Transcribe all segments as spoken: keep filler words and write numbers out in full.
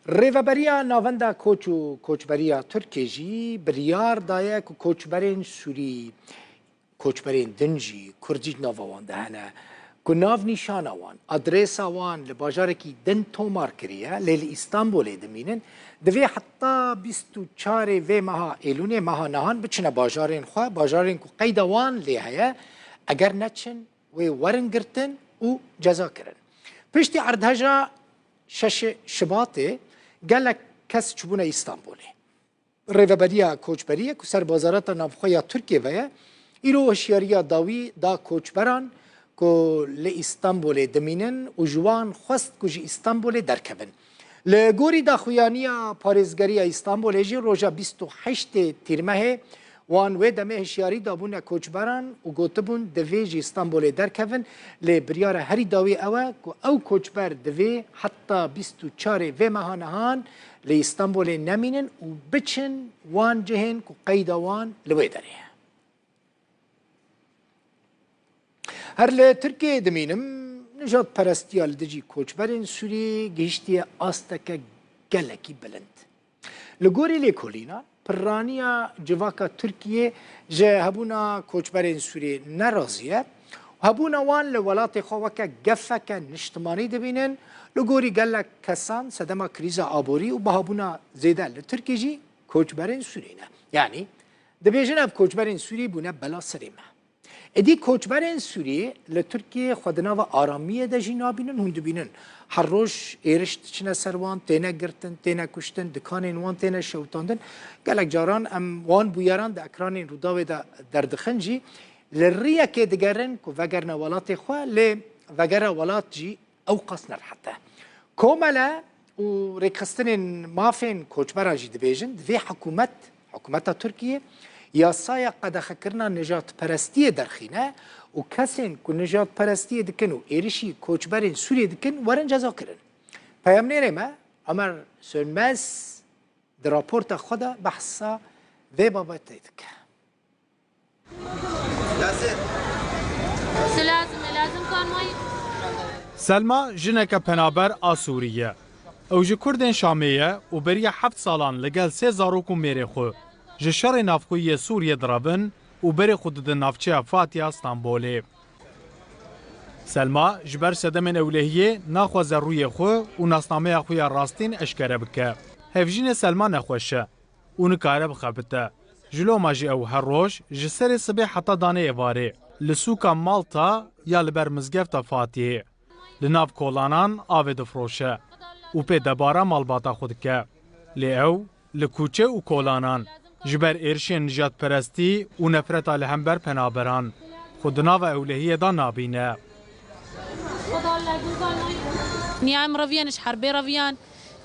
Rêveberiya Navenda Koç û Koçberiya Tirkiyê jî biryar daye ku koçberên Sûrî, koçberên din jî, Kurd jî di nava wan de hene, ku navnîşana wan, adresa wan li bajarekî din tomar kiriye, lê li Îstanbulê dimînin, divê heta bîst û çarê vê meha Êlûnê, meha nihan, biçine bajarên xwe, bajarên ku qeyda wan lê heye, eger neçin, wê werin girtin û ceza kirin. Piştî erdheja şeşê Şibatê gelek kes çûbûne Îstanbulê. Rêveberiya Koçberiyê ku ser bazarata navxwe ya Tirkiyê ve ye, îro hişyariya dawî da koçberan ku li Îstanbulê dimînin û ji wan xwest ku ji Îstanbulê derkevin. Li gorî daxuyaniya parêzgeriya Îstanbulê jî roja bîst û heştê Tîrmehê wan wê demê hişyarî dabûne koçberan û gotibûn, divê ji Îstanbulê derkevin, lê biryara herî dawî ew e ku ew koçber divê heta bîst û çarê vê meha nihan li Îstanbulê nemînin û biçin wan cihên ku qeyda wan li wê derê ye. Her li Tirkiyeyê dimînim, nijadperestiya li dijî koçberên Sûriyê gihiştiye asteke gelekî bilind. Li gorî lêkolînan, pirraniya civaka Tirkiyê ji hebûna koçberên Sûriyê nerazî ye. Hebûna wan li welatê xwe weke gefeke niştimanî dibînin. Li gorî gelek kesan, sedema krîza aborî û bihabûna zêde li Tirkiyê jî koçberên Sûrî ne. Yanî, dibêjin ev koçberên Sûrî bûne bela serê me. Êdî koçberên Sûrî li Tirkiyê xwe di nava aramiyê de jî nabînin, hûn dibînin. Her roj êriş diçine ser wan, têne girtin, têne kuştin, dikanên wan têne şewitandin. Gelek caran em wan bûyeran di ekranên Rûdawê de derdixin jî, li riyekê digerin ku vegerine welatê xwe, lê vegera welat jî ew qas nerehet e. Komele û rêkxistinên mafên koçberan jî dibêjin, divê hikûmet, hikûmeta Tirkiyê yasaya qedexekirina nijadperestiyê derxîne û kesên ku nijadperestiyê dikin û êrişî koçberên Sûriyê dikin, werin cezakirin. Peyamnêrê me, Ömer Sönmez, di raporta xwe de behsa vê babetê dike. Selma jineke penaber a Sûrî ye. Ew ji Kurdên Şamê ye û beriya heft salan li gel sê zarok û mêrê xwe ji şerê navxweyî yê Sûriyê direvin û berê xwe didin navçeya Fatiya Stenbolê. Selma ji ber sedemên ewlehiyê naxwaze rûyê xwe û nasnameya xwe ya rastîn eşkere bike. Hevjînê Selma nexweş e û nikare bixebite. Ji loma jî ew her roj ji serê sibê heta danê êvarê li sûka Malta ya li ber mizgefta Fatihê li nav kolanan avê difroşe û pê debara malbata xwe dike. Lê ew li kûçe û kolanan ji ber êrişên nijadperestî û nefreta li hember penaberan xwe di nava ewlehiyê de nabîne. Niya em reviyan, ji herbê reviyan,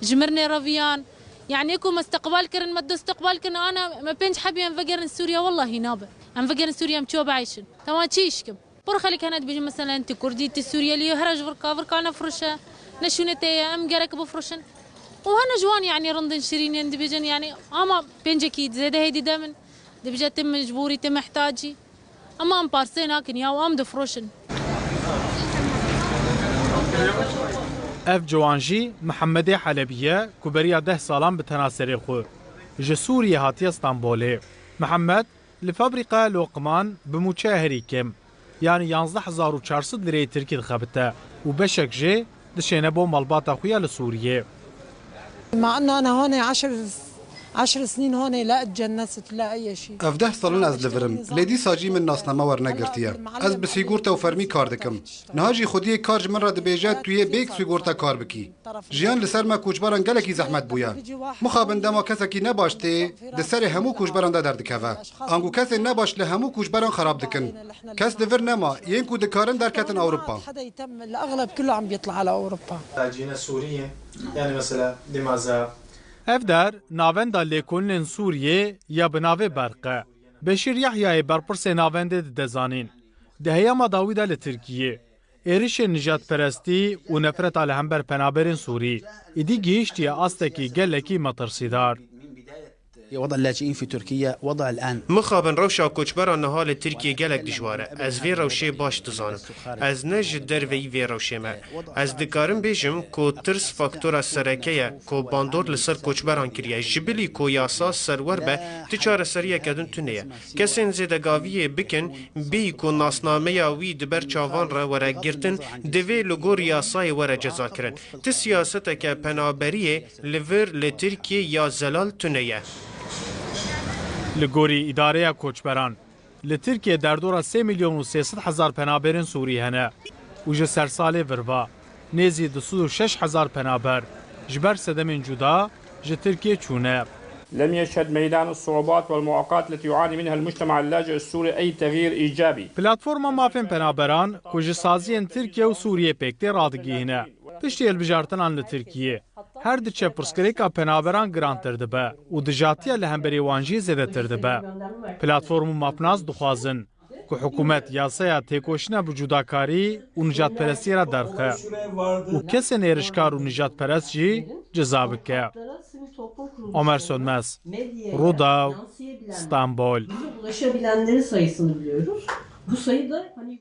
ji mirnê reviyan. Yanî ku me istiqbal kirin, me du istiqbal kirin, ana me pênc hebî em vegerin Sûriye, wellahî nabe. Em vegerin Sûriye, em çiwa bieyşin. Tema çi îşkim? Pir xelk hene dibêjin, meselen, tu Kurdî, tu Sûriyelî, here ji vir ka, vir ka nefroşe, ne şûnê te ye, em gerek bifroşin. Û hene ji wan, yanî rindin şirîn yên dibêjin, yanî ama pêncekî zêde hêdî de min, dibêje tu mecbûrî, tu mihtacî. Ama em parsê nakin ya û em difroşin. Ev ciwan jî Mihemedê Helebî ye ku beriya deh salan bi tena serê xwe ji Sûriyê hatiye Stenbolê. Mihemed li fabrîqeya Loqman bi mûçeya herî kêm, yanî yanzdeh hezar û çar sed lireyê tirkî dixebite û beşek jê dişêne bo malbata xwe ya li Sûriyê. مع انه انا هون عشر عشر سنين هون لا اتجنست لا اي شيء. Ev deh sal in ez li vir im, lê dîsa jî min nasname wernegirtiye. Ez bi sîgorta û fermî kar dikim. Niha jî xwediyê kar ji min re dibêje tu yê bêk sîgorta kar bikî. Jiyan li ser me koçberan gelekî zehmet bûye. Mixabin dema kesekî ne baş tê, di serê hemû koçberan de derdikeve. Ango kesên ne baş li hemû koçberan xerab dikin. Kes li vir nema, yên ku dikarin derketin Ewropa. الاغلب كله عم بيطلع على اوروبا. خارجين سوريين، يعني مثلا لماذا؟ Ev der navenda lêkolînên Sûriyê ya bi navê Berq e. Beşîr Yehyayê berpirsê navendê dide zanîn. Di heyama dawî de li Tirkiyê êrişên nijadperestî û nefreta li hember penaberên Sûrî êdî gihîştiye astekî gelekî metirsîdar. وضع اللاجئين في تركيا وضع الآن Mixabin rewşa koçberan niha li Tirkiyê gelek dijwar e. Ez vê rewşê baş dizanim. Ez ne ji derveyî vê rewşê me. Ez dikarim bêjim ku tirs faktora sereke ye ku bandor li ser koçberan kiriye. Ji bilî ku yasa serwer be, ti çareseriyeke din tune ye. Kesên zêdegaviyê bikin, bêyî ku nasnameya wî di ber çavan re were girtin, divê li gor yasayê were cezakirin. Ti siyaseteke penaberiyê li vir li Tirkiyê ya zelal tune ye. Li gorî Îdareya Koçberan, li Tirkiyê derdora sê milyon û sê sed hezar penaberên Sûrî hene û ji sersalê vir va nêzî du sed û şeş hezar penaber ji ber sedemên cuda ji Tirkiyê çûne. لم يشهد ميدان الصعوبات والمعوقات التي يعاني منها المجتمع اللاجئ السوري أي تغيير إيجابي. Platforma Mafên Penaberan ku ji saziyên Tirkiye û Sûriyê pêk tê radigihîne, piştî hilbijartinan li Tirkiyê her diçe pirsgirêka penaberan girantir dibe û dijatiya li hemberî wan jî zêdetir dibe. Platform û mafnas dixwazin ku hikûmet yasaya têkoşîna bi cudakarî û nijadperestiyê re derxe û kesên êrişkar û nijadperest jî ceza bike. Omer Sönmez, Rûdaw, Stenbol. Ulaşabilenlerin sayısını biliyoruz. Bu sayı da hani